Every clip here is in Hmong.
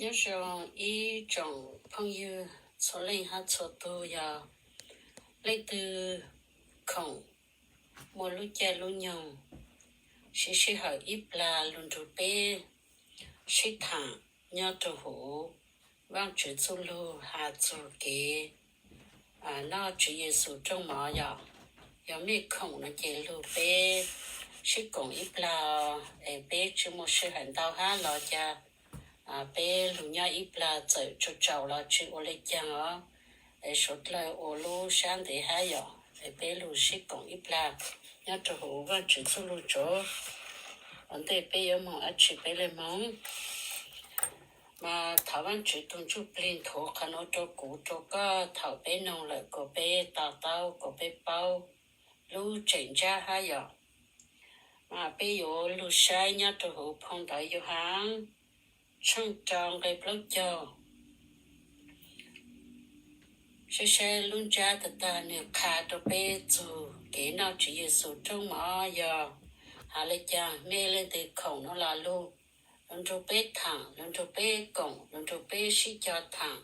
Nyob zoo ib tsoom phooj ywg txhua leej hab txhua tug, yog leej twg khoom muaj lub caij lub nyoog siv sij hawm ib plag lug nrug peb sib thaam nyob rua huv Vaajtswv txuj lug has txug kev noj Tswv Yexus rooj mov yom. Yog mej khoom no ces lug peb sib koom ib plag, es peb tsi muaj sij hawm ntau hab los ca peb lug nyob ib plag txawm tsaus tsaus los tsi ua le caag os, es suav dlawg ua lub sab ntev hab yom, es peb lug sib koom ib plag nyob rua huv Vaajtswv txuj lug tso. Ua ntej peb yuav moog dlaab tsi peb le moog, mas thov Vaajtswv tug ntsuj plig nthuav qhov nuav rua kuv rua koj thaum peb noog lawm kuas peb to taub kuas peb paub lub tseem ntsab hab yom. Mas peb yuav lug saib nyob rua huv phoo ntawv Yauhas tshooj rau nqe plaub caug. Saib saib lub ntsab tag tag nwg qha rua peb txug kev noj Tswv Yexus rooj mov yog has le caag, mej leej twg khoom no los lug, lug nrug peb thaam, lug nrug peb koom, lug nrug peb sib cog thaam.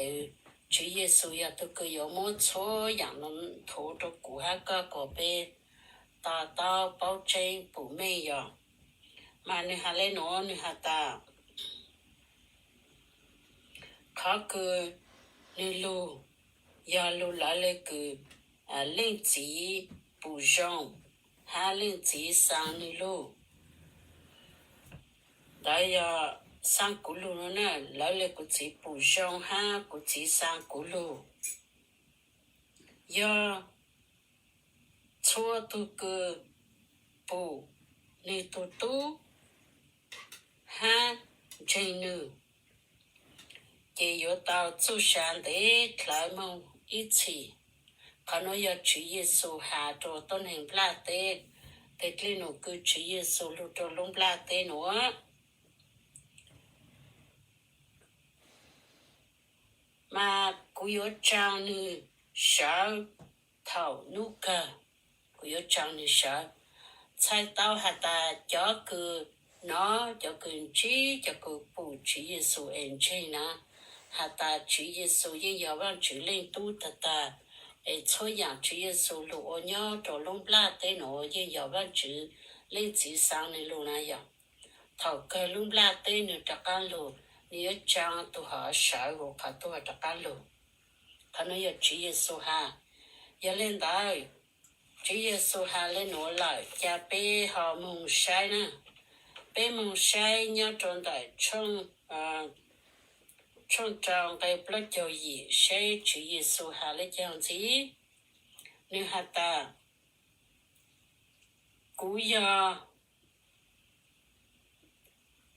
Es Tswv Yexus yog tug kws yuav muab txhua yaam no nthuav rua kuv hab koj kuas peb to taub paub tseeb pum meej yom. Mas nwg has le nuav, nwg has tas, qhov kws nwg lug yog lug lawv le kws Leej Txiv pum zoo hab Leej Txiv xaa nwg lug. Ntawd yog xaa kuv lug no na, lawv le kuv Txiv pum zoo hab kuv Txiv xaa kuv lug. Yog txhua tug kws pum nwg tug tub hab ntseeg nwg, ces yuav tau txuj sa ntev dlhawv moog ib txhis. Qhov nuav yog Tswv Yexus has rua tuab neeg nplaj teb, teg dlej num kws Tswv Yexus lug rua lub nplaj teb nuav. Mas kuv yuav tsaa nwg sawv thaum nub kawg, kuv yuav tsaa nwg sawv. Txhais tau has tas cov kws nov, cov kws ntsib, cov kws pum Tswv Yexus es ntseeg na, has tas Tswv Yexus yeej yog Vaajtswv Leej Tub tag tag, es txhua yaam Tswv Yexus lug ua nyob rua lub nplaj teb nuav yeej yog Vaajtswv Leej Txiv xaa nwg lug na yom. Thaum kawg lub nplaj teb nwg rov qaab lug, nwg yuav tsaa tug hov sawv huv qhov tuag rov qaab lug. Qhov nuav yog Tswv Yexus has. Yog le ntawd, Tswv Yexus has le nuav lawm, ca peb ho moog saib na. Peb moog saib nyob rua ntawm tshooj rau nqe plaub caug yim seb Tswv Yexus has le caag ntxiv. Nwg has tas, kuv yog,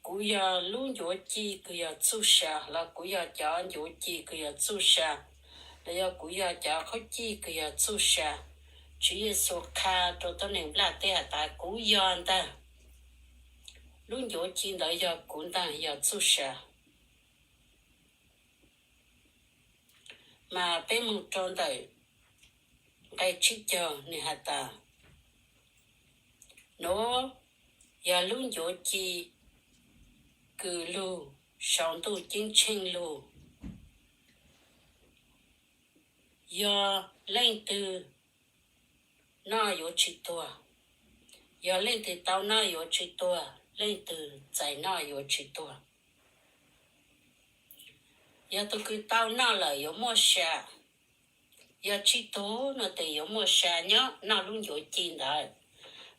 kuv yog lub ncuav ci kws yog txuj sa, los kuv yog cov ncuav ci kws yog txuj sa, los yog kuv yog cov qhaub cij kws yog txuj sa. Tswv Yexus qha rua tuab neeg nplaj teb has tas kuv yog ntag. Lub ncuav ci ntawd yog kuv ntag, yog txuj sa. Mas peb moog rua ntawm nqe tsib caug nwg has tas, nuav yog lub ncuav ci kws lug saum ntuj ceeb tsheej lug. Yog leej twg noj yuav tsi tuag, yog leej twg tau noj yuav tsi tuag, leej twg txais noj yuav tsi tuag. Yog tug kws tau noj lawm yuav muaj sa, yog tsi tuag no tes yuav muaj sa nyob noj lub ncuav ci ntawd.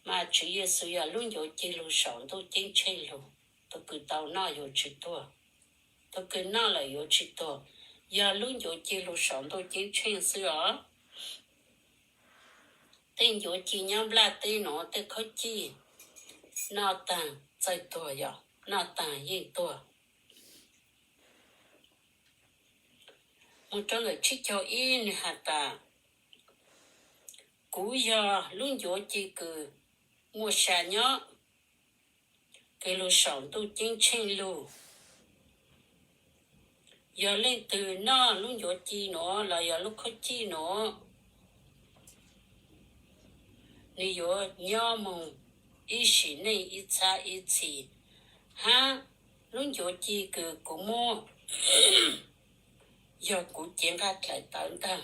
Mas Tswv Yexus yog lub ncuav ci lug saum ntuj ceeb tsheej lug, tug kws tau noj yuav tsi tuag, tug kws noj lawm yuav tsi tuag. Yog lub ncuav ci lug saum ntuj ceeb tsheej xwb os. Tej ncuav ci nyob nplaj teb nuav tej qhaub cij noj taag txawj tuag, yog noj taag yeej tuag. Moog rua ntawm tsib caug ib nwg has tas, kuv yog lub ncuav ci kws muaj sa nyob, kws lug saum ntuj ceeb tsheej lug. Yog leej twg noj lub ncuav ci nuav los yog lub qhaub cij nuav, nwg yuav nyob moog ib sim neej ib txhab ib txhis, hab Lub ncuav ci kws kuv muab yog kuv cev nqaij dlaim tawv ntag.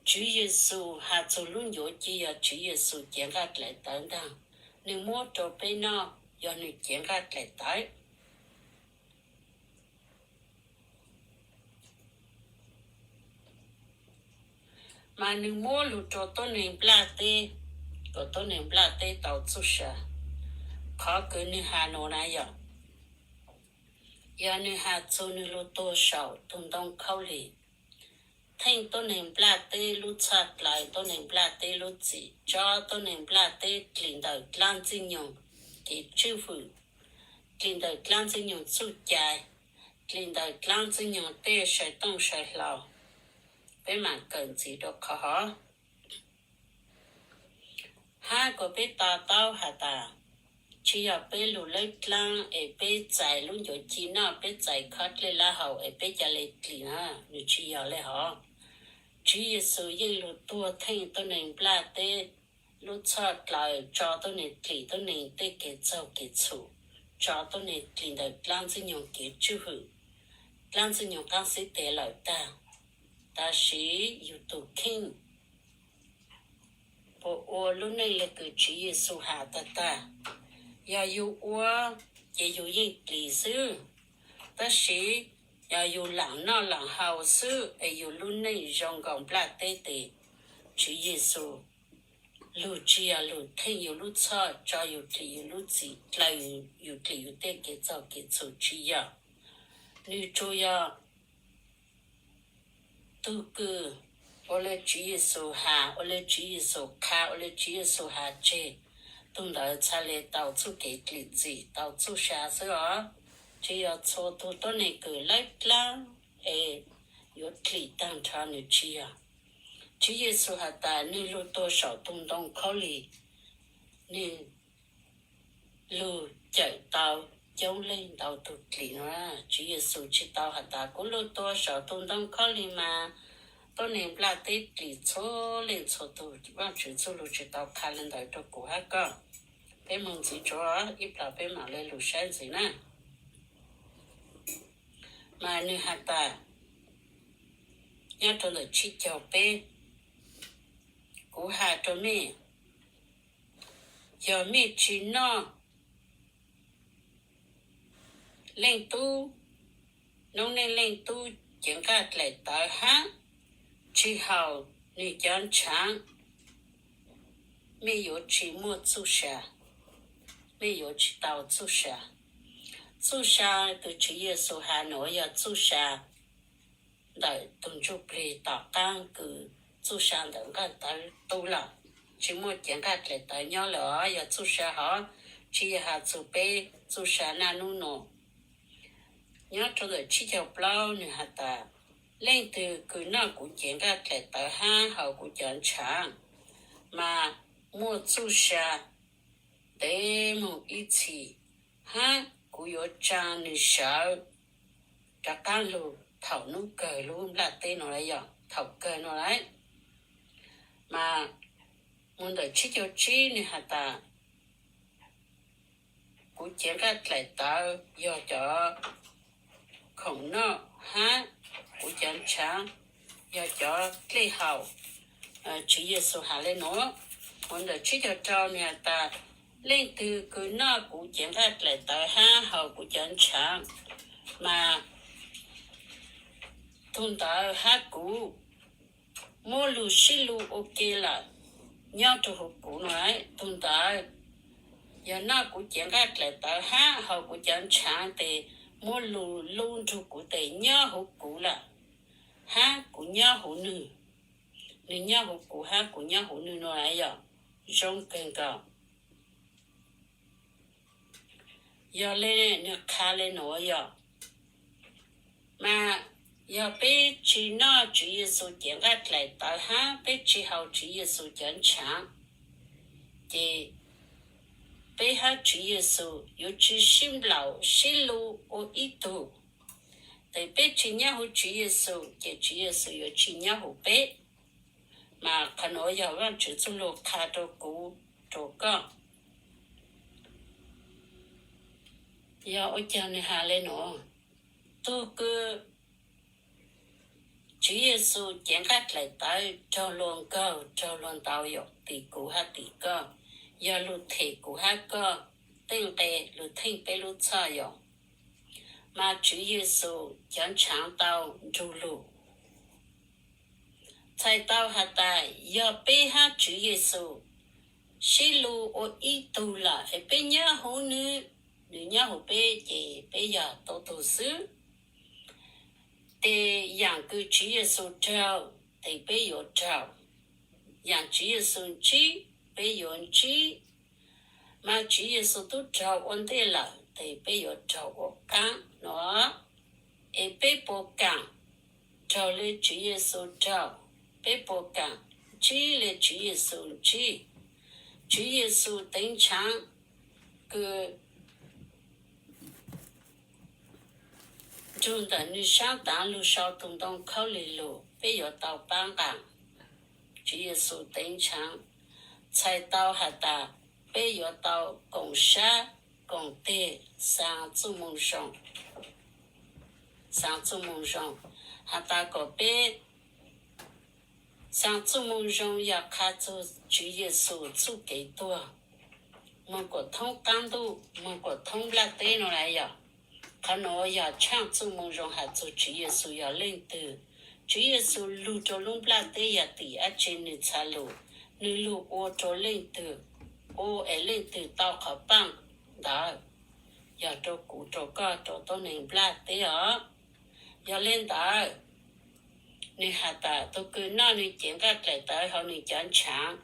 Tswv Yexus has txug lub ncuav ci yog Tswv Yexus cev nqaij dlaim tawv ntag. Nwg muab rua peb noj yog nwg cev nqaij dlaim tawv. Mas nwg muab lug rua tuab neeg nplaj teb, kom tuab neeg nplaj teb tau txuj sa. Qhov kws nwg has nuav na yog, yog nwg has txug nwg lug tuag saum tug ntoo khaub lig, theej tuab neeg nplaj teb lub txhaj dlaws, tuab neeg nplaj teb lub txim, tso tuab neeg nplaj teb dlim ntawm dlaab ntxwg nyoog kev tswj hwm, dlim ntawm dlaab ntxwg nyoog txuj cai, dlim ntawm dlaab ntxwg nyoog tej saw tooj saw hlau. Peb mam kawm ntxiv rua qhov hov. Hab kuas peb to taub has tas, tsi yog peb lug lawb dlaab es peb txais lub ncuav ci noj, peb txais khob dlej lab haus es peb ca le dlim na, nws tsi yog le hov. Tswv Yexus yeej lug tuag theej tuab neeg nplaj teb lub txhaj dlaws, tso tuab neeg dlim tuab neeg tej kev txaug kev txhum, tso tuab neeg dlim ntawm dlaab ntxwg nyoog kev tswj hwm, dlaab ntxwg nyoog qaab xib tes lawm tag. Tab sis yug tug kheej puas ua lub neej le kws Tswv Yexus has tag tag? Yog yug ua, ces yug yeej dlim xwb. Tab sis yog yug laam noj laam haus xwb es yug lub neej zoo nkaus nplaj teb tes, Tswv Yexus lug tsi yog lug theej yug lub txhaj, tso yug dlim yug lub txim, dlaws yug dlim yug tej kev txaug kev txhum, tsi yog. Nwg tsuas yog tug kws ua le Tswv Yexus has, ua le Tswv Yexus qha, ua le Tswv Yexus has tseg, tug ntawd txhaj le tau txuj kev dlim txim, tau txuj sa xwb os. Tsi yog txhua tug tuab neeg kws lawb dlaab es yuav dlim taag nrho, nws tsi yog. Tswv Yexus has tas nwg lug tuag saum tug ntoo khaub lig, nwg lug cawm tau coob leej ntau tug dlim no. Tswv Yexus tsi tau has tas kuv lug tuag saum tug ntoo khaub lig mas tuab neeg nplaj teb dlim txhua leej txhua tug. Vaajtswv txuj lug tsi tau qha le ntawd rua kuv hab koj. Peb moog ntxiv tsuav ib plag peb mam le lug saib ntxiv na. Mas nwg has tas, nyob rua ntawm tsib caug peb, kuv has rua mej, yog mej tsi noj Leej Tub, noob neej Leej Tub cev nqaij dlaim tawv hab tsi haus nwg cov ntshaav, mej yuav tsi muaj txuj sa, mej yuav tsi tau txuj sa. Txuj sa kws Tswv Yexus has nuav yog txuj sa ntawm tug ntsuj plig tom qaab kws txuj sa ntawm nqaij tawv tu lawm, tsi muaj cev nqaij dlaim tawv nyob lawm os. Yog txuj sa hov, tsi yog has txug peb txuj sa naj nub nua. Nyob rua ntawm tsib caug plaub nwg has tas, leej twg kws noj kuv cev nqaij dlaim tawv hab haus kuv cov ntshaav, mas muaj txuj sa ntev moog ib txhis, hab kuv yuav tsaa nwg sawv rov qaab lug thaum nub kawg lub nplaj teb no lawm, yog thaum kawg no lawm. Mas mus ntawm tsib caug tsib nwg has tas, kuv cev nqaij dlaim tawv yog cov khoom noj hab kuv cov ntshaav yog cov dlej haus. Tswv Yexus has le nuav. Mus ntawm tsib caug rau nwg has tas, leej twg kws noj kuv cev nqaij dlaim tawv hab haus kuv cov ntshaav, mas tug ntawd hab kuv muab lug sib lug ua ke lawm nyob rua huv kuv no. Tug ntawd yog noj kuv cev nqaij dlaim tawv hab haus kuv cov ntshaav tes muab lug lub nrug kuv tes nyob huv kuv lawm, hab kuv nyob huv nwg. Nwg nyob huv kuv hab kuv nyob huv nwg no yog zoo kawg nkaus. Yog le nwg qha le nuav yog, mas yog peb tsi noj Tswv Yexus cev nqaij dlaim tawv hab peb tsi haus Tswv Yexus cov ntshaav, ces peb hab Tswv Yexus yuav tsi sib nplaum sib lug ua ib tug. Tes peb tsi nyob huv Tswv Yexus ces Tswv Yexus yuav tsi nyob huv peb. Mas qhov nuav yog Vaajtswv txuj lug qha rua kuv, rua koj. Yog ua cas nws has le nuav? Tug kws Tswv Yexus cev nqaij dlaim tawv raug luag nkaug raug luag ntaus yom, tim kuv hab tim koj, yog lug them kuv hab koj tej nqe, lug theej peb lub txhoj yom. Mas Tswv Yexus cov ntshaav tau nrug lug. Txhais tau has tas yog peb hab Tswv Yexus sib lug ua ib tug lawm es peb nyob huv nws, nws nyob huv peb, ces peb yog tau tug xwb. Ces yaam kws Tswv Yexus raug, ces peb yuav raug. Yaam Tswv Yexus ntsib, peb yuav ntsib. Mas Tswv Yexus tub raug ua ntej lawm, ces peb yuav raug ua qaab no. Es peb puas kaam raug le Tswv Yexus raug? Peb puas kaam ntsib le Tswv Yexus ntsib? Tswv Yexus teev tshaav kws nrug ntawm nwg saab taav lug sau tug ntoo khaub lig lug, peb yuav tau paab nqaa. Tswv Yexus teev tshaav txhais tau has tas peb yuav tau koom sab koom teg xaa txuj moo zoo. Xaa txuj moo zoo has tas kom peb, xaa txuj moo zoo yog qha txug Tswv Yexus txuj kev tuag, moog kuas thoob qaab ntuj, moog kuas thoob nplaj teb no lawm yog. Qhov nuav yog tshaaj txuj moo zoo has txug Tswv Yexus yog leej twg. Tswv Yexus lug rua lub nplaj teb yog tim dlaab tsi, nwg txha lug, nwg lug ua rua leej twg, ua es leej twg tau qhov paaj ntawd, yog rua kuv rua koj rua tuab neeg nplaj teb os. Yog le ntawd, nwg has tas tug kws noj nwg cev nqaij dlaim tawv hauv nwg cov ntshaav,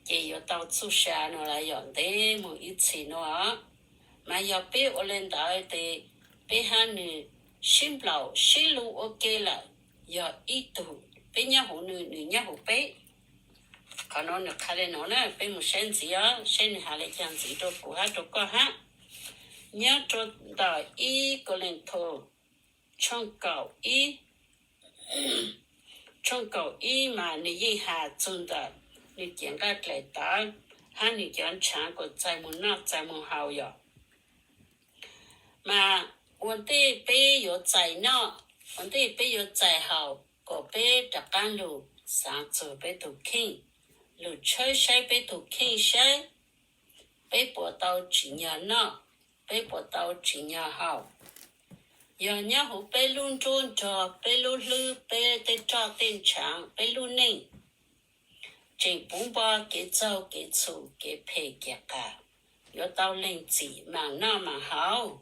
ces yuav tau txuj sa no lawm yog ntev moog ib txhis no. Mas yog peb ua le ntawd tes peb hab nwg sib nplaum sib lug ua ke lawm, yog ib tug, peb nyob huv nwg, nwg nyob huv peb. Qhov nuav nwg qha le nuav na, peb moog saib ntxiv os, saib nwg has le caag ntxiv rua kuv hab rua koj hab. Nyob rua ntawm ib Kauleethaus tshooj kaum ib, tshooj kaum ib mas nwg yeej has txug ntawm nwg cev nqaij dlaim tawv hab nwg cov ntshaav kuas txais moog noj txais moog haus yom. Mas ua ntej peb yuav txais noj, ua ntej peb yuav txais haus, kom peb rov qaab lug xaav txug peb tug kheej, lug tshawb saib peb tug kheej saib peb puas tau tsim nyog noj, peb puas tau tsim nyog haus. Yog nyob huv peb lub nruab nrog, peb lub hlwb, peb tej roj tej ntshaav, peb lub neej tseem puv npo kev txaug kev txhum kev phem kev qas, yuav tau lees txim maam noj maam haus.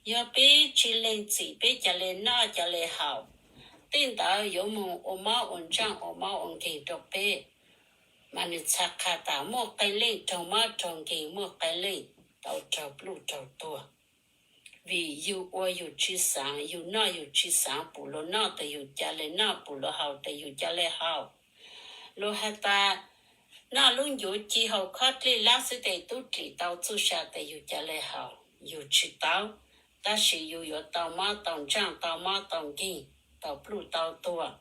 Yog peb tsi lees txim peb ca le noj ca le haus, tej ntawd yuav moog ua mob ua ntsaaj ua mob ua nkeeg rua peb. Mas nwg txha qha tas muaj qee leej raug mob raug nkeeg, muaj qee leej tau raug pluj raug tuag. Vim yug ua yug tsi xaav, yug noj yug tsi xaav, pum luas noj tes yug ca le noj, pum luas haus tes yug ca le haus. Luas has tas noj lub ncuav ci haus khob dlej lab xwb tes tub dlim tau txuj sa tes yug ca le haus, yug tsi tau. Tab sis yug yuav tau mob tau ntsaaj, tau mob tau nkeeg, tau pluj tau tuag.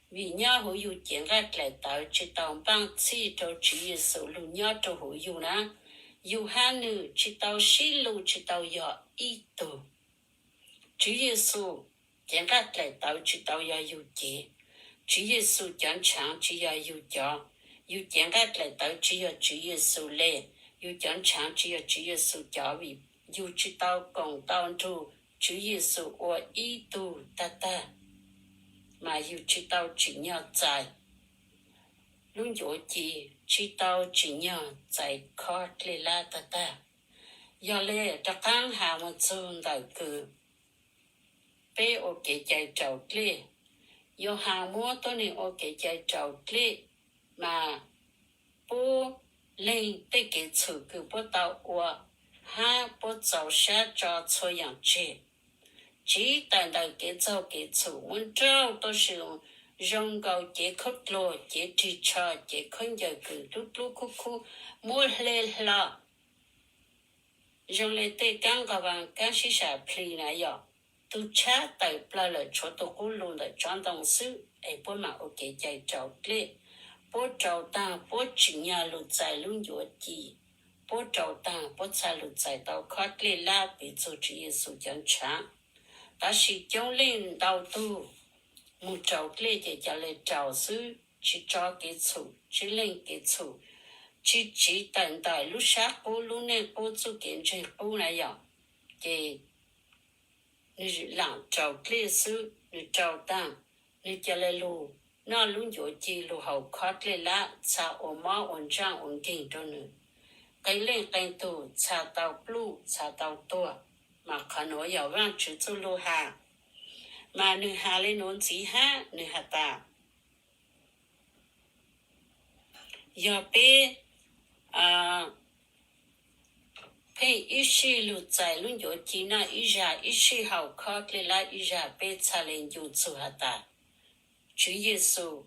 Vim nyob huv yug cev nqaij dlaim tawv tsi tau npaaj txhij rau Tswv Yexus lug nyob rau huv yug na, yug hab nwg tsi tau sib lug, tsi tau yog ib tug. Tswv Yexus cev nqaij dlaim tawv tsi tau yog yug cev. Tswv Yexus cov ntshaav tsi yog yug cov. Yug cev nqaij dlaim tawv tsi yog Tswv Yexus le. Yug cov ntshaav tsi yog Tswv Yexus cov, vim yug tsi tau koom tau nrug Tswv Yexus ua ib tug tag tag, mas yug tsi tau tsim nyog txais lub ncuav ci, tsi tau tsim nyog txais khob dlej lab tag tag. Yog le rov qaab has moog txug ntawm kws peb ua kev cai raus dlej. Yauhas muab tuab neeg ua kev cai raus dlej, mas puab leeg tej kev txhum kws puab tau ua, hab puab txaus sab tso txhua yaam tseg. Tsiv tawm ntawm kev txaug kev txhum muab nrauj tuab si, zoo nkaus cev khaub dluag, cev rig tsho, cev khaub ncaws kws dlub dlub khub khub, muab hle hlo zoo le tej kaab nqos vaas kaab sib sam plhis na yom. Tug tshab tawm plawg lawm tshuav tug qub lug ntawm tsob ntoo xwb es puab mam ua kev cai raus dlej. Puab raus taag puab tsim nyog lug txais lub ncuav ci, puab rau taag, puab txha lug txais tau khob dlej lab piv txug Tswv Yexus cov ntshaav. Tab sis coob leej ntau tug moog rau dlej ces ca le rau xwb, tsi tso kev txhum, tsi leeg kev txhum, tsi tsiv tawm ntawm lub sab qub, lub neej qub, txuj kev ntseeg qub na yom. Ces nwg laam rau dlej xwb, nwg rau taag, nwg ca le lug noj lub ncuav ci, lug haus khob dlej lab, txha ua mob ua ntsaaj ua nkeeg rau nwg, qee leej qee tug txha tau pluj, txha tau tuag. Mas qhov nuav yog Vaajtswv txuj lug has. Mas nwg has le nuav ntxiv hab nwg has tas, yog peb pheej ib sij lug txais lub ncuav ci noj ib zag, ib sij haus khob dlej lab ib zag, peb txha le ncu txug has tas Tswv Yexus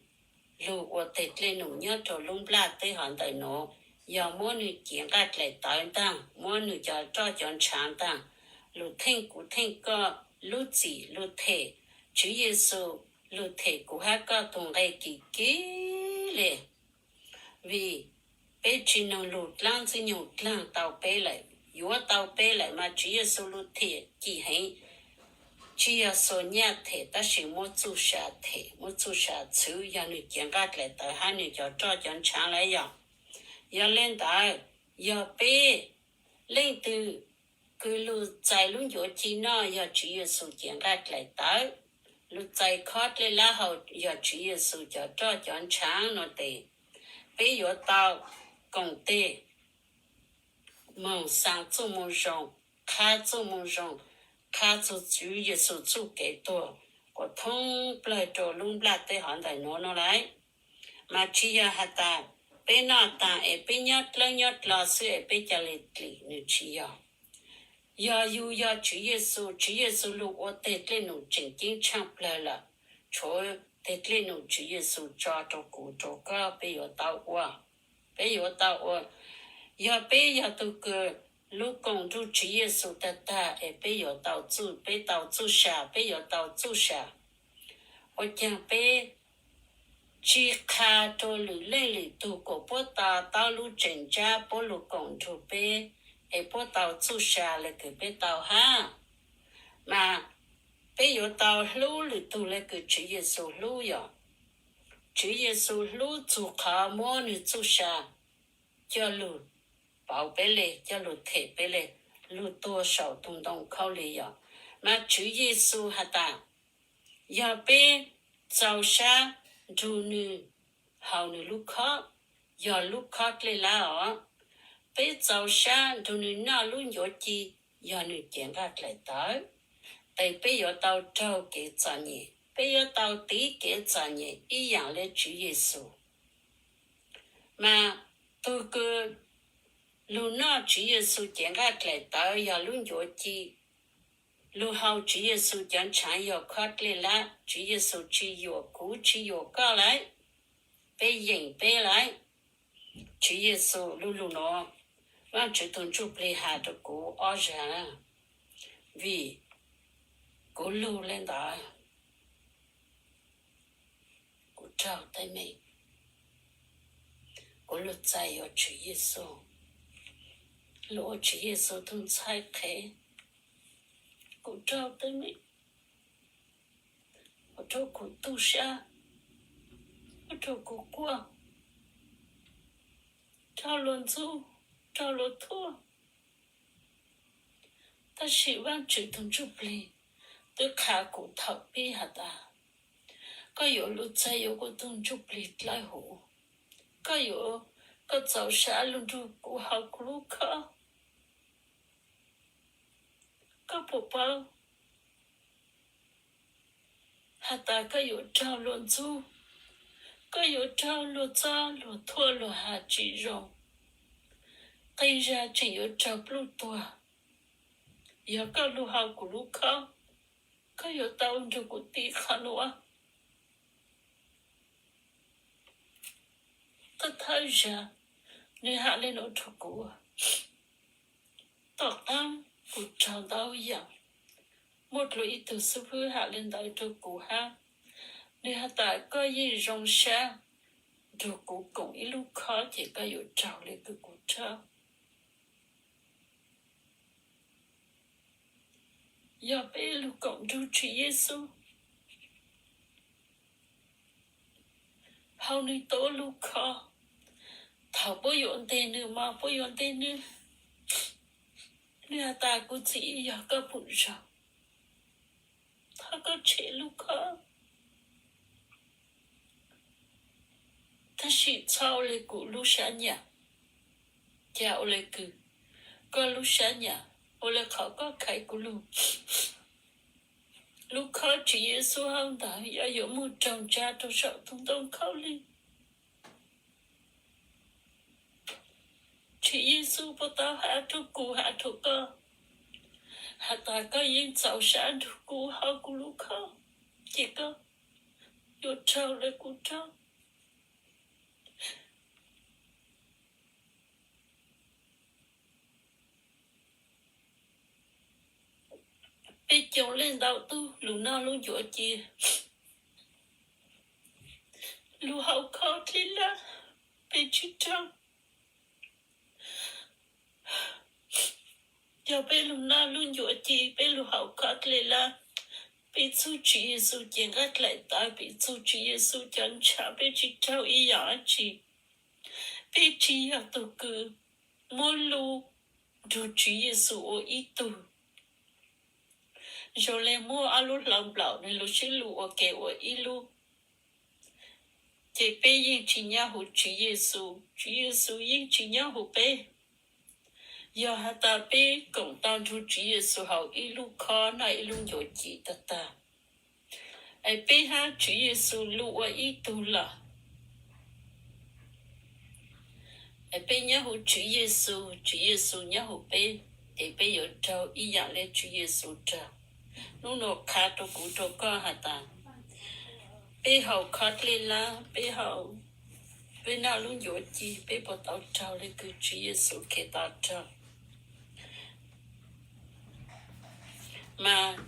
lug ua teg dlej num nyob rau lub nplaj teb hov ntawm nuav, yog muab nwg cev nqaj dlaim tawv ntaag, muab nwg cov roj cov ntshaav ntaag, lug theej kuv theej koj lub txim lug them. Tswv Yexus lug them kuv hab koj tug nqe kim kim le, vim peb tsi noog lug dlaab Ntxwg Nyoog dlaag tau peb lawm, yuav tau peb lawm, mas Tswv Yexus lug them kim heev. Tsi yog xuas nyaj them, tab sis muab txuj sa them, muab txuj sa txhwv, yog nwg cev nqaj dlaim tawv hab nwg cov roj cov ntshaav lawm yog. Yog le ntawd, yog peb leej twg kws lug txais lub ncuav ci noj yog Tswv Yexus cev nqaj dlaim tawv, lug txais khob dlej lab haus yog Tswv Yexus cov roj cov ntshaav nuav tes, peb yuav tau koom teg moog xaa txuj moo zoo, qha txuj moo zoo, qha txug Tswv Yexus txuj kev tuag quas thoob plawg rau lub nplaj teb hov ntawm nuav nuav lawm. Mas tsi yog has tas peb noj taag es peb nyob dlawb nyob dlo xwb es peb ca le dlim nwg, tsi yog. Yog yug yog Tswv Yexus, Tswv Yexus lug ua teg dlej num tseem ceeb tshaaj plawg lawm, tshuav teg dlej num Tswv Yexus tso rau kuv rau koj, peb yuav tau ua, peb yuav tau ua. Yog peb yog tug kws lug koom nrug Tswv Yexus tag tag es peb yuav tau txuj, peb tau txuj sa, peb yuav tau txuj sa. Ua caag peb tsi qha rau lwm leej lwm tug kuas puab to taub lub tseem ntsab puab lug koom nrug peb es puab tau txuj sa le kws peb tau hab? Mas peb yuav tau hlub lwm tug le kws Tswv Yexus hlub yog. Tswv Yexus hlub txug qhov muab nwg txuj sa coj lug pauv peb le, coj lug them peb le, lug tuag saum tug ntoo khaub lig yog. Mas Tswv Yexus has tas, yog peb txaus sab nrug nwg haus nwg lub khob, yog lub khob dlej lab os. Peb txaus sab nrug nwg noj lub ncuav ci, yog nwg cev nqaj dlaim tawv, tes peb yuav tau raug kev txom nyem, peb yuav tau tiv kev txom nyem ib yaam le Tswv Yexus. Mas tug kws lug noj Tswv Yexus cev nqaj dlaim tawv yog lub ncuav ci, lug haus Tswv Yexus cov ntshaav yog khob dlej lab, Tswv Yexus tsi yuam kuv tsi yuam koj lawm, peb yeem peb lawm. Tswv Yexus lug lug nuav, Vaajtswv tug ntsuj plig has rau kuv ob zag, vim kuv lug le ntawd, kuv raug teeb meem, kuv lug txais yuav Tswv Yexus, lug ua Tswv Yexus tug ntxhais qhev, kuv raug teeb meem, ua rau kuv tu sab, ua rau kuv quaj, raug luag ntxub, raug luag thuam. Tab sis Vaajtswv tug ntsuj plig twb qha kuv thaum pib has tas, koj yuav lug txais yuav kuv tug ntsuj plig dlawb huv, koj yuav, koj txaus sab lug nrug kuv haus kuv lub khob. Koj puas paub has tas koj yuav raug luag ntxub, koj yuav raug luag txob luag thuam luag has tsi zoo, qee zag tseem yuav raug pluj tuag. Yog koj lug haus kuv lub khob, koj yuav tau nrug kuv tiv qhov nuav. Thawj thawj zag nwg has le nuav rua kuv. Tom qaab kuv raug ntau yaam, muaj dlua ib tug xib fwb has le ntawd rua kuv hab. Nwg has tas koj yeej zoo sab nrug kuv koom ib lub khob ces koj yuav raug le kws kuv raug. yog peb lug koom nrug Tswv Yexus, haus nwg tau lub khob. Thaus puab yuav nteg nwg mas puab yuav nteg nwg, nwg has tas, Kuv Txiv, yog koj pum zog, thov koj tshem lub khob. Tab sis txhob ua le kuv lub sab nyam, ca ua le kws koj lub sab nyam, ua le qhov koj khaiv kuv lug. Lub khob Tswv Yexus haus ntawd yog yuav moog raug ntsa rua saum tug ntoo khaub lig. Tswv Yexus puas tau has rua kuv, has rua koj, has tas koj yeej txaus sab nrug kuv haus kuv lub khob, ces koj yuav raug le kuv raug. Peb coob leej ntau tug lug noj lub ncuav ci, lug haus khob dlej lab, peb tsi raug. Yog peb lug noj lub ncuav ci, peb lug haus khob dlej lab, peb txug Tswv Yexus ces nqaj dlaim tawv, peb txug Tswv Yexus cov ntshav, peb tsi raug ib yaam dlaab tsi. Peb tsi yog tug kws muab lub nrug Tswv Yexus ua ib tug. Zoo le muab ob lub hlauv nplaum nwg lub sib lug ua ke ua ib lub, ces peb yeej tsi nyob huv Tswv Yexus, Tswv Yexus yeej tsi nyob huv peb. Yog has tas peb koom tau nrug Tswv Yexus haus ib lub khob, noj ib lub ncuav ci tag tag, es peb hab Tswv Yexus lug ua ib tug lawm, es peb nyob huv Tswv Yexus, Tswv Yexus nyob huv peb, es peb yuav raug ib yaam le Tswv Yexus raug. Nub nua qha rua kuv rua koj has tas, peb haus khob dlej lab, peb haus, peb noj lub ncuav ci, peb puas tau raug le kws Tswv Yexus Khetos raug? Mas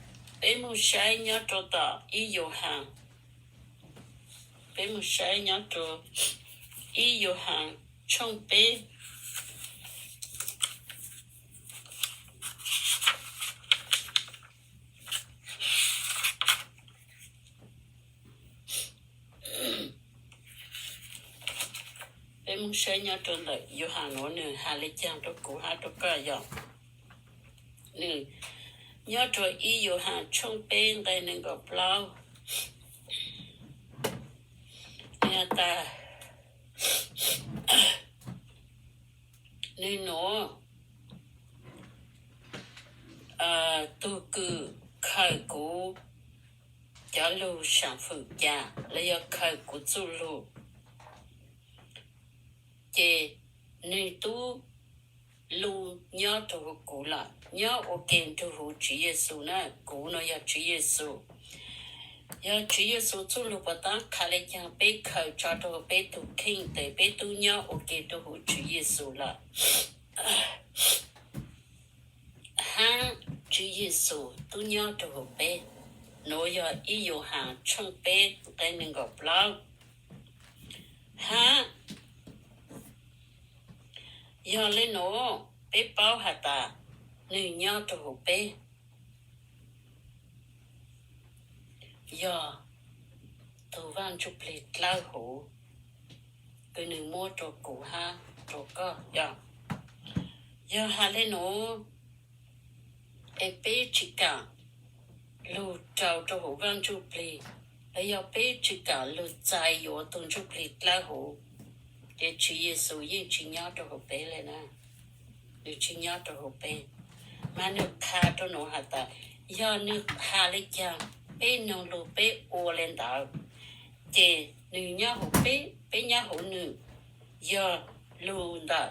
peb moog saib nyob rua tom ib Yauhas, peb moog saib nyob rua ib Yauhas tshooj peb. Peb moog saib nyob rua ntawm Yauhas nuav nwg has le caag rua kuv hab rua koj yog, nwg nyob rua ib Yauhas tshooj peb nqe neeg nkaum plaub, nwg has tas, nwg nuav, tug kws khaws kuv cov lug saam fwm ca, los yog khaws kuv txuj lug, ces nwg tub lug nyob rua huv kuv lawm, nyob ua ke nrug huv Tswv Yexus na. Kuv nuav yog Tswv Yexus. Yog Tswv Yexus txuj lug puas taab qha le caag peb khaws tso rua huv peb tug kheej tes peb tub nyob ua ke rua huv Tswv Yexus lawm, hab Tswv Yexus tub nyob rua huv peb. Nuav yog ib Yauhas tshooj peb nqe neeg nkaum plaub. Hab yog le nuav peb paub has tas nwg nyob rua huv peb, yog tug Vaaj Ntsuj Plig dlawb huv kws nwg muab rua kuv hab rua koj yog. Yog has le nuav es peb tsi kaam lug rua huv Vaaj Ntsuj Plig, los yog peb tsi kaam lug txais yuav tug Ntsuj Plig dlawb huv, ces Tswv Yexus yeej tsi nyob rua huv peb le na. Nwg tsi nyob rua huv peb. Mas nwg qha rua nuav has tas, yog nwg has le caag, peb noog lug peb ua le ntawd, ces nwg nyob huv peb, peb nyob huv nwg, yog lug ntawm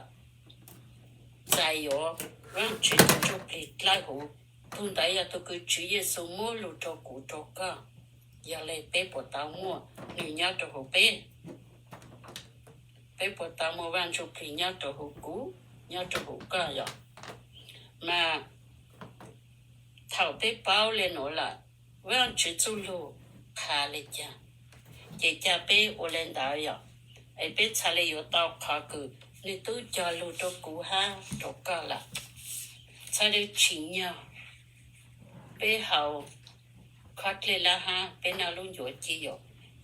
txais yuav Vaajtswv tug Ntsuj Plig dlawb huv. Tug ntawd yog tug kws Tswv Yexus muab lug rua kuv rua koj. Yog le peb puas tau muaj nwg nyob rua huv peb? Peb puas tau muaj Vaaj Ntsuj Plig nyob rua huv kuv, nyob rua huv koj yog? Mas thaum peb paub le nuav lawm, Vaajtswv txuj lug qha le caag, ces ca peb ua le ntawd yog, es peb txhad le yuav tau qhov kws nwg tub cog lug rua kuv hab rua koj lawm. Txhad le tsim nyog peb haus khob dlej lab hab peb noj lub ncuav ci yom.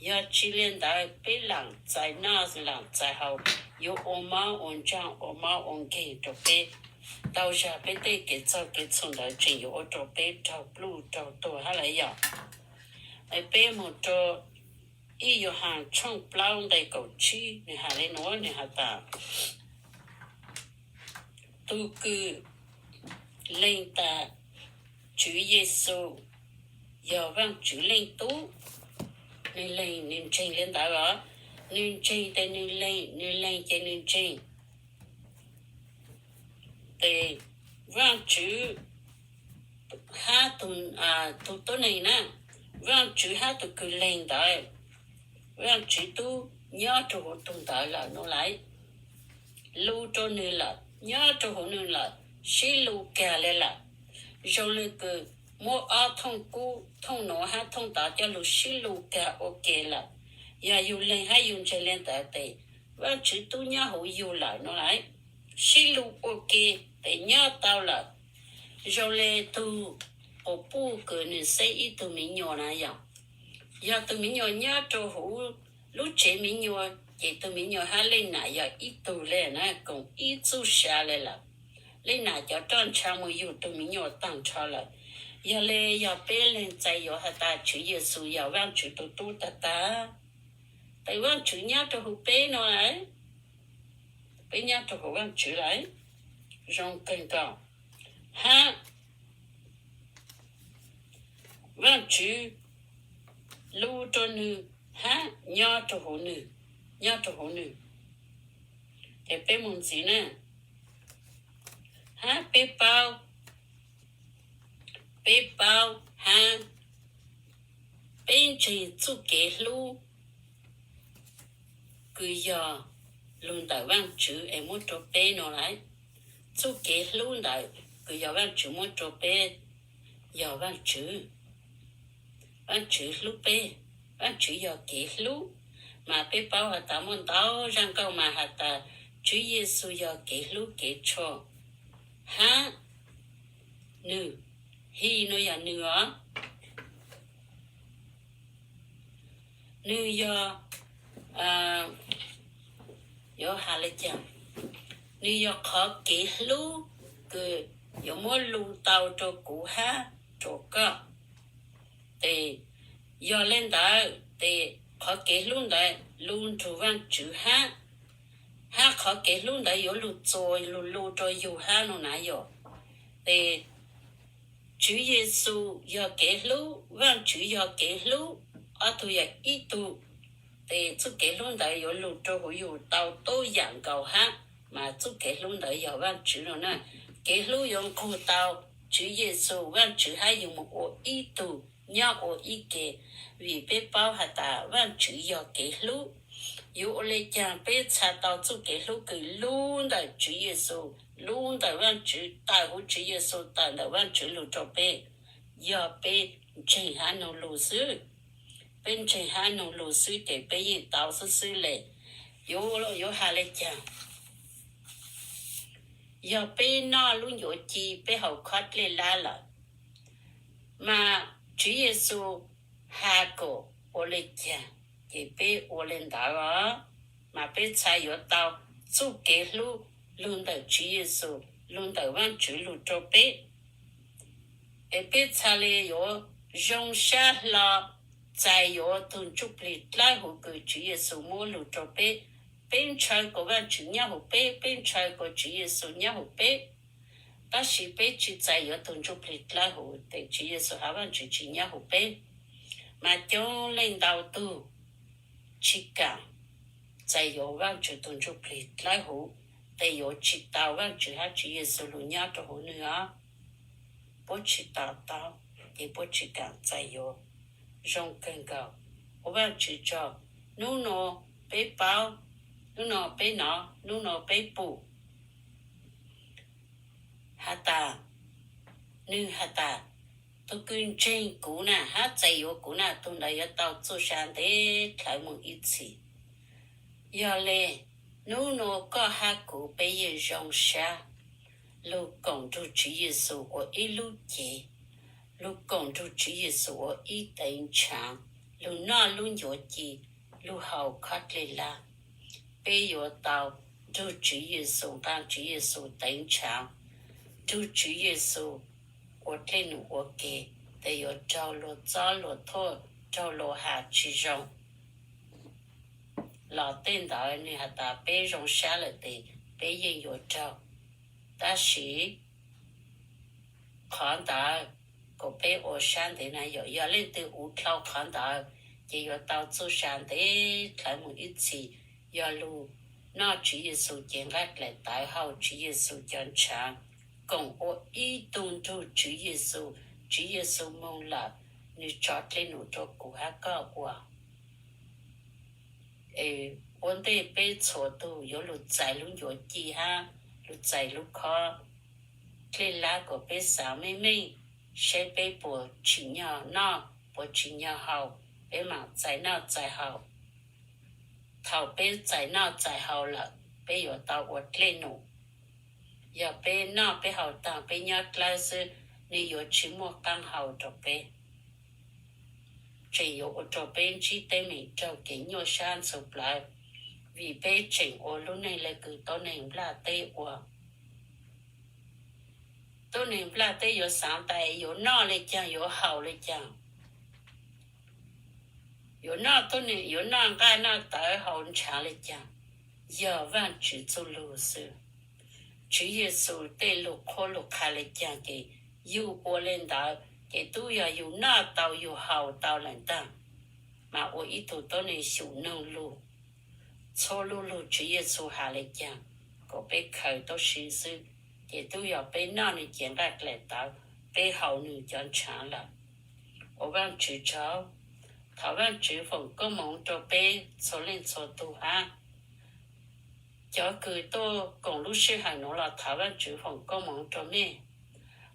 Yog tsi le ntawd peb laam txais noj laam txais haus, yuav ua mob ua ntsaag ua mob ua nkeeg rua peb. Tau zag peb tej kev txaug kev txhum ntawd tseem yuav ua rua peb raug pluj raug tuag hab lawm yom. Peb moog rua ib Yauhaas tshooj plaub nqe kaum tsib, nwg has le nuav, nwg has tas, tug kws leeg tas Tswv Yexus yog Vaajtswv Leej Tub, nwg leeg nwg ntseeg le ntawd os. Nwg ntseeg tes nwg leeg, nwg leeg ces nwg ntseeg. Tes Vaajtswv hab tug tuab neeg na, Vaajtswv hab tug kws leeg ntawd, Vaajtswv tub nyob rua huv tug ntawd lawm nuav lawm, lug rua nwg lawm, nyob rua huv nwg lawm, sib lug kag le lawm. Zoo le kws muab ob thooj kub, thooj nuav hab thooj tod coj lug sib lug kag ua ke lawm. Yog yug leeg hab yug ntseeg le ntawd tes Vaajtswv tub nyob huv yug lawm nuav lawm, sib lug ua ke tes nyob tau lawm. Zoo le tug quas puj kws nwg xeb ib tug miv nyuas na yom. Yog tug miv nyuas nyob rua huv lub tsev miv nyuas ces tug miv nyuas hab leej nam yog ib tug le na, koom ib txuj sa le lawm. Leej nam cov roj ntsha moog yug tug miv nyuas taag nrho lawm. Yog le yog peb leeg txais yuav has tas Tswv Yexus yog Vaajtswv tug tub tag tag, tes Vaajtswv nyob rua huv peb nuav lawm, peb nyob rua huv Vaajtswv lawm, zoo kawg nkaus, hab Vaajtswv lug rua nwg hab nyob rua huv nwg, nyob rua huv nwg. Ces peb moog ntxiv na, hab peb paub, peb paub hab peb ntseeg txuj kev hlub kws yog lug ntawm Vaajtswv es muab rua peb nuav lawm. Txuj kev hlub ntawd kws yog Vaajtswv muab rua peb yog Vaajtswv, Vaajtswv hlub peb, Vaajtswv yog kev hlub. Mas peb paub has tas muaj ntau zaj nkauj mas has tas Tswv Yexus yog kev hlub kev tshuam, hab nwg, He nuav yog nwg os, nwg yog, yuav has le caag, nwg yog qhov kev hlub kws yuav muab lug tau rua kuv hab rua koj. Tes yog le ntawd tes qhov kev hlub ntawd lug nrug Vaajtswv hab, hab qhov kev hlub ntawd yuav lug txuas lug lug rua yug hab nuav na yom. Tes Tswv Yexus yog kev hlub, Vaajtswv yog kev hlub, ob tug yog ib tug. Tes txuj kev hlub ntawd yuav lug rua huv yug tau tub yaam nkaus hab, mas txuj kev hlub ntawd yog Vaajtswv nuav na. Kev hlub yuav nqug tau Tswv Yexus, Vaajtswv hab yug moog ua ib tug, nyob ua ib ke, vim peb paub has tas Vaajtswv yog kev hlub. Yuav ua le caag peb txha tau txuj kev hlub kws lug ntawm Tswv Yexus, lug ntawm Vaajtswv, tawm huv Tswv Yexus, tawm ntawm Vaajtswv lug rua peb? Yog peb ntseeg hab nug lug xwb. Peb ntseeg hab nug lug xwb ces peb yeej tau xwb xwb le. Yuav, yuav has le caag? Yog peb noj lub ncuav ci, peb haus khob dlej lab lawm, mas Tswv Yexus has kom ua le caag ces peb ua le ntawd os. Mas peb txha yuav tau txuj kev hlub lug ntawm Tswv Yexus, lug ntawm Vaajtswv lug rua peb. Es peb txha le yuav zoo sab hlo txais yuav tug Ntsuj Plig dlawb huv kws Tswv Yexus muab lug rua peb. Peb ntshaw kom Vaajtswv nyob huv peb, peb ntshaw kom Tswv Yexus nyob huv peb, tab sis peb tsi txais yuav tug Ntsuj Plig dlawb huv tes Tswv Yexus hab Vaajtswv tsi nyob huv peb. Mas coob leej ntau tug tsi kaam txais yuav Vaajtswv tug Ntsuj Plig dlawb huv, tes yuav tsi tau Vaajtswv hab Tswv Yexus lug nyob rua huv nwg os. Puab tsi tau tau, ces puab tsi kaam txais yuav. Zoo kawg nkaus, ua Vaajtswv tsaug, nub nua peb paub, nub nua peb nov, nub nua peb pum has tas, nwg has tas, tug kws ntseeg kuv na hab txais yuav kuv na, tug ntawd yuav tau txuj sa ntev dlhawv moog ib txhis. Yog le, nub nua koj hab kuv peb yeej zoo sab lug koom nrug Tswv Yexus ua ib lub cev, lug koom nrug Tswv Yexus ua ib teev ntshav, lug noj lub ncuav ci, lug haus khob dlej lab. Peb yuav tau nrug Tswv Yexus, nqaa Tswv Yexus teev ntshav, nrug Tswv Yexus ua dlej num ua ke, tes yuav raug luag txob luag thuam, raug luag has tsi zoo. Los tej ntawd nwg has tas peb zoo sab lawm tes peb yeej yuav raug. Tab sis qhov ntawd kuas peb ua sab ntev na yom, yog leej twg ua dlhau qhov ntawd ces yuav tau txuj sa ntev dlhawv moog ib txhis. Yog lug noj Tswv Yexus cev nqaij dlaim tawv, haus Tswv Yexus cov ntshav, koom ua ib tug nrug Tswv Yexus. Tswv Yexus moog lawm, nwg tso dlej num rua kuv hab koj ua. Es ua ntej peb txhua tug yuav lug txais lub ncuav ci hab lug txais lub khob dlej lab kuas peb xaav meej meej seb peb puas tsim nyog noj puas tsim nyog haus, peb mam txais noj txais haus. Thaus peb txais noj txais haus lawm, peb yuav tau ua dlej num. Yog peb noj peb haus taag peb nyob dlawb xwb, nwg yuav tsi muaj qaab hau rua peb. Tseem yuav ua rua peb ntsib teeb meem raug kev nyuaj sab ntxhov plawv, vim peb tseem ua lub neej le kws tuab neeg nplaj teb ua. Tuab neeg nplaj teb yuav xaav tas yuav noj le caag, yuav haus le caag, yuav noj tuab neeg, yuav noj nqaij noj tawv haus ntshav le caag, yog Vaajtswv txuj lug xwb. Tswv Yexus tej lug qhuab lug qha le caag ces yug ua le ntawd, ces tub yog yug noj tau yug haus tau lawm ntag, mas ua ib tug tuab neeg xyum noog lug. Txhua lub lug Tswv Yexus has le caag, kuas peb khaws tuab si xwb, ces tub yog peb noj nwg cev nqaij dlaim tawv, peb haus nwg cov ntshav lawm. Ua Vaajtswv tsaug, thov Vaajtswv foom koob moov rua peb txhua leej txhua tug hab. Cov kws tuaj koom lub sij hawm nuav los thov Vaajtswv foom koob moov rua mej,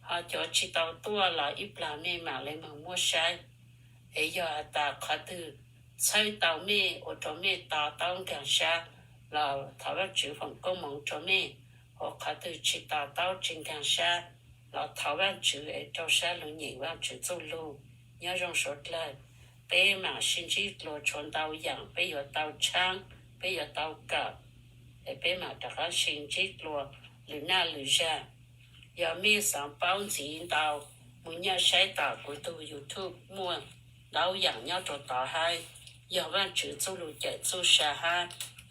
ho cov tsi tau tuaj los ib plag mej mam le moog muab saib. Es yog has tas qhov twg txhawb tau mej ua rua mej to taub nkaag sab los thov Vaajtswv foom koob moov rua mej, ho qhov twg tsi to taub tsi nkaag sab los thov Vaajtswv es rau sab lug nyeem Vaajtswv txuj lug. Nyob zoo suav dlawg, peb mam sib ntsib dlua tshuav ntau yaam peb yuav tau tshaab, peb yuav tau kawm, es peb mam rov qaab sib ntsib dlua lwm naj lwm zag. Yog mej xaav paub ntxiv ntau, moog nyob saib tom kuv tug YouTube muaj ntau yaam nyob rua tod hab. Yog Vaajtswv txuj lug cawm txuj sa hab,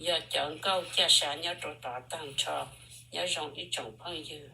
yog cov nkauj caj sa nyob rua tod taag nrho. Nyob zoo ib tsoom phooj ywg.